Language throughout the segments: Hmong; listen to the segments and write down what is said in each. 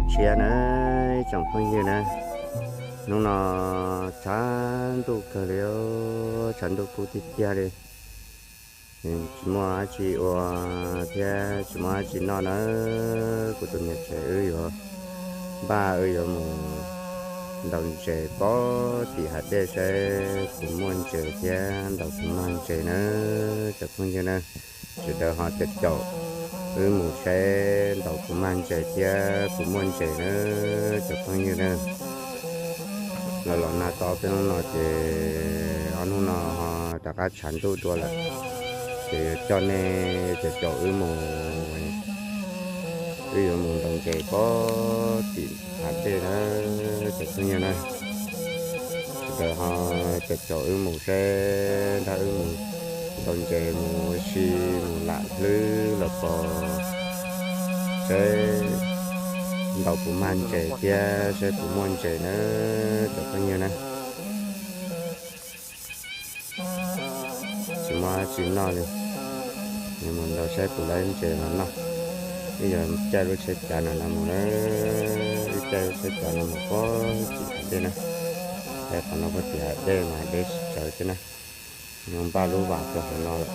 Tshiab na, ib tsoom phooj ywg na, hnub no tshav ntuj kawg li, tshav ntuj kub tiag tiag li. Tsis muaj dab tsi ua thiab tsis muaj dab tsi noj na, kuv tus niam tsev wb yuav npaj wb yuav mus ntaus ntses pem tim hav dej saib puas muaj ntses thiab ntaus puas mag ntses na, cov phooj ywg na. Sawv daws ho caum caum wb mus saib ntaus puas mag ntses thiab puas muaj ntses na, cov phooj ywg na. Los los nag to peb hnub no ces ob hnub no ho rov qab tshav ntuj dua lawm, ces yuav coj nej caum caum wb mus, wb yuav mus ntaus ntses pem tim hav dej na, cov phooj ywg na. Sawv daws ho caum caum wb mus saib nrog wb mus ntaus ntses mus ua si, mus lam hlwb los pos, saib ntaus puas mag ntses thiab saib puas muaj ntses na, cov phooj ywg na. Tsis muaj dab tsi noj li, mus ntaus saib puas lawv ntses los noj. Wb yuav caij lub tsheb cav no los mus na, wb caij lub tsheb cav no mus pem tim hav dej na. Caij qhov no pem tim hav dej mas deb tsis tsawg thiab na. Npaj lub vas rau hauv no lawm,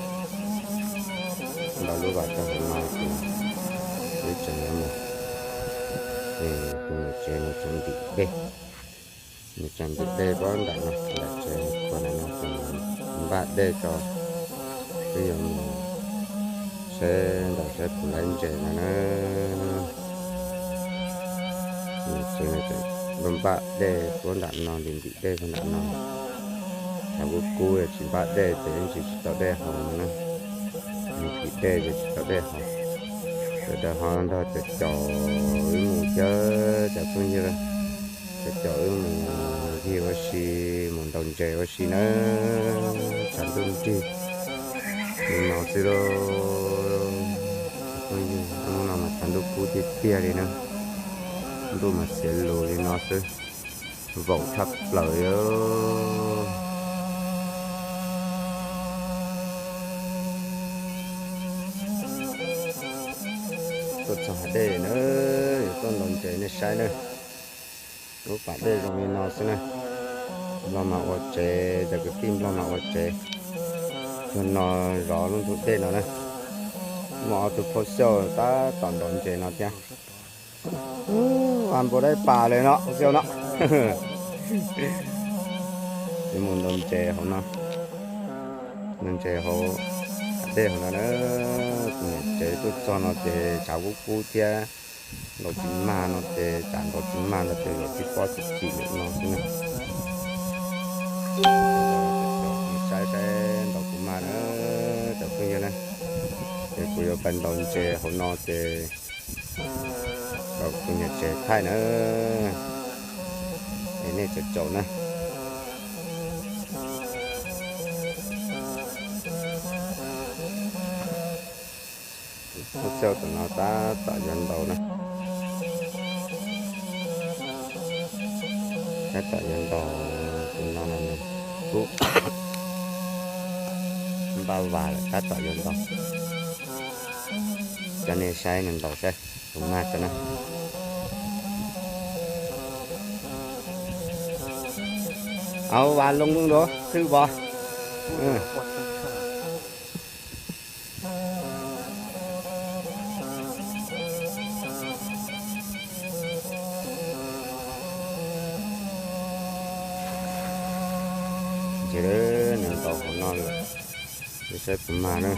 npaj lub vas rau hauv no ces wb tseem yuav mus, ces tus niam tsev nws tseem ntim dej, nws tseem ntim dej pem nram no, nram tsev pem nram no ces npaj dej rau wb yuav mus saib ntaus saib puas lawv ntses no na. Niam tsev npaj dej pem nram no, ntim ntim dej pem nram no. Tshav kub kub tsis npaj dej ces yeej tsis tau dej haus no na. Ntim dej ces tsis tau dej haus. Sawv daws ho nrog caum caum wb mus thiab cov phooj ywg, caum caum wb mus yig ua si, mus ntaus ntses ua si na. Tshav ntuj nrig li no xwb lauj. Hnub no mas tshav ntuj kub tiag tiag li na. Ntuj mas xiav lus li no xwb, vaum tshaj plaws li. Tuaj txog hav dej na, yuav tuaj ntaus ntses nej saib na. Lub pas dej zoo li no xwb na. Nplog mas ua tsev, cov kwv tij Nplog mas ua tsev. Yog no zov lub ntug dej no na. Muaj ob tug phauj Xiauj tab tom ntaus ntses no thiab. Ua npua dab pas li no, Xiauj no. Yuav mus ntaus ntses hauv no. Ntaus ntses hauv dej hauv no na. Tus niam tsev tuaj txog no ces tshav kub kub thiab, ntaus tsis mag no ces, tsam ntaus tsis mag no ces yuav tib pob tib chim lawm no xwb na. Saib saib ntaus puas mag na, cov phooj ywg na. Ces kuv yuav pais ntaus ntses hauv no ces kuv niam tsev thaij na, es nej caum caum na. Tus phauj Xiauj tus no tab tom yuav ntaus na. Tab tom yuav ntaus, tus no los nws kub npaj vas lawm tab tom yuav ntaus. Coj nej saib nws ntaus saib puas mag tso na. Au, vas loo loo nrad, thwj pov. Ces nws ntaus hauv no lawm, saib puas mag na.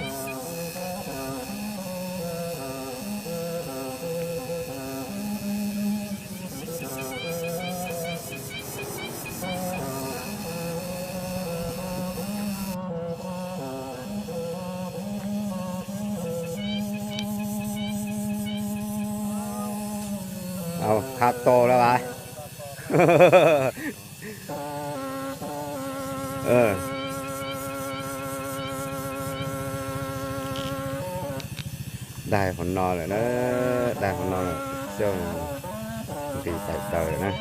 Au, qha to lawm as. Daig hauv no lawm na, daig hauv no lawm, xyov nqis tawm daws lawm na.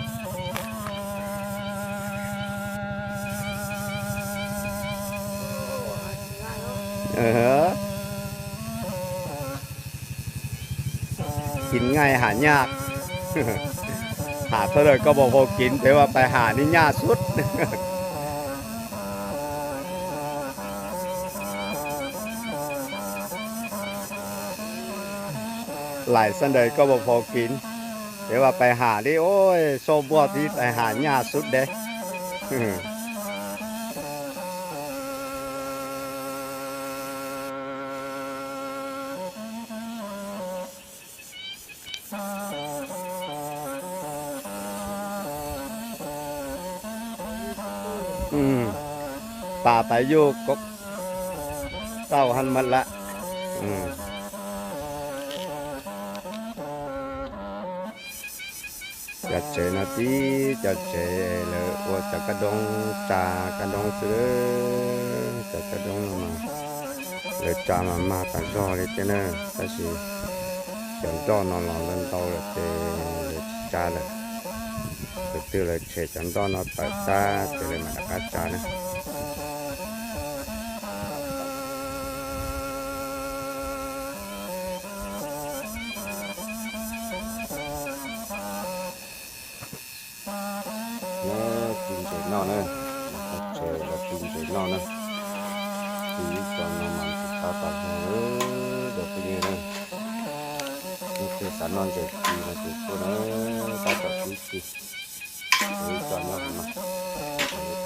Chín ngày hả nhạc. Ham thawj daws koj puas phau kiv, tes vas pais ham li nyaj sub. Laim xab nraws koj puas phau kiv, tes vas pais ham li, ua soj npuaj tib pais ham nyaj sub deb. Pas pais yuj tau ha ma la. Cov tsev no tib cov tsev lawv ua cov kab doob, tsa kab doob xwb. Cov kab doob no mas lawv tsa mas mag tas zog li thiab na, tab sis cov nroj no los lawv ntau lawm ces lawv tsis tsa lawm. Tus twg lawv tshem cov nroj no tawm tag ces lawv mam rov qab tsa na. Neb ci ntses noj na, tsev los ci ntses noj na. Ci ib co no mas ntxim qab tas zog cov phooj ywg na. Leej twg xav noj ntses ci no ces tuaj na, tab tom ib ci. Ib co nyob hauv no,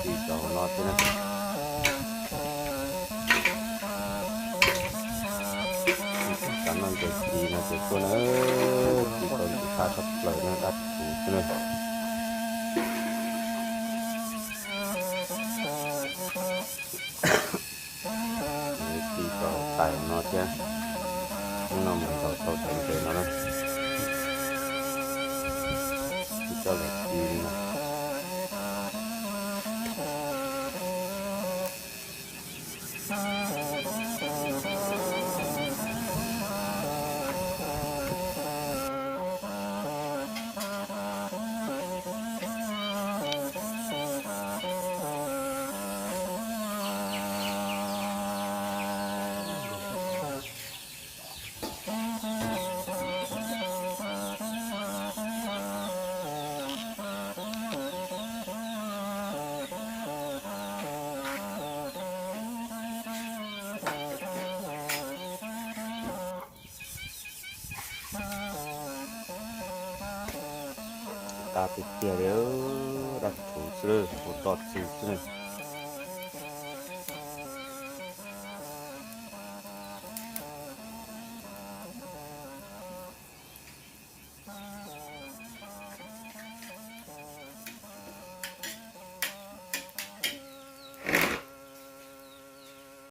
ci cov hauv no thiab na. Xav noj ntses ci no ces tuaj na, ci tau ntxim qab tshaj plaws na, dab tsi xwb na. Ci cov tais no thiab, hnub no mus ntaus tau cov ntses no na. Ci coj los ci li no. Qab tiag tiag li, dab tsi xwb, ua dog tsi xwb.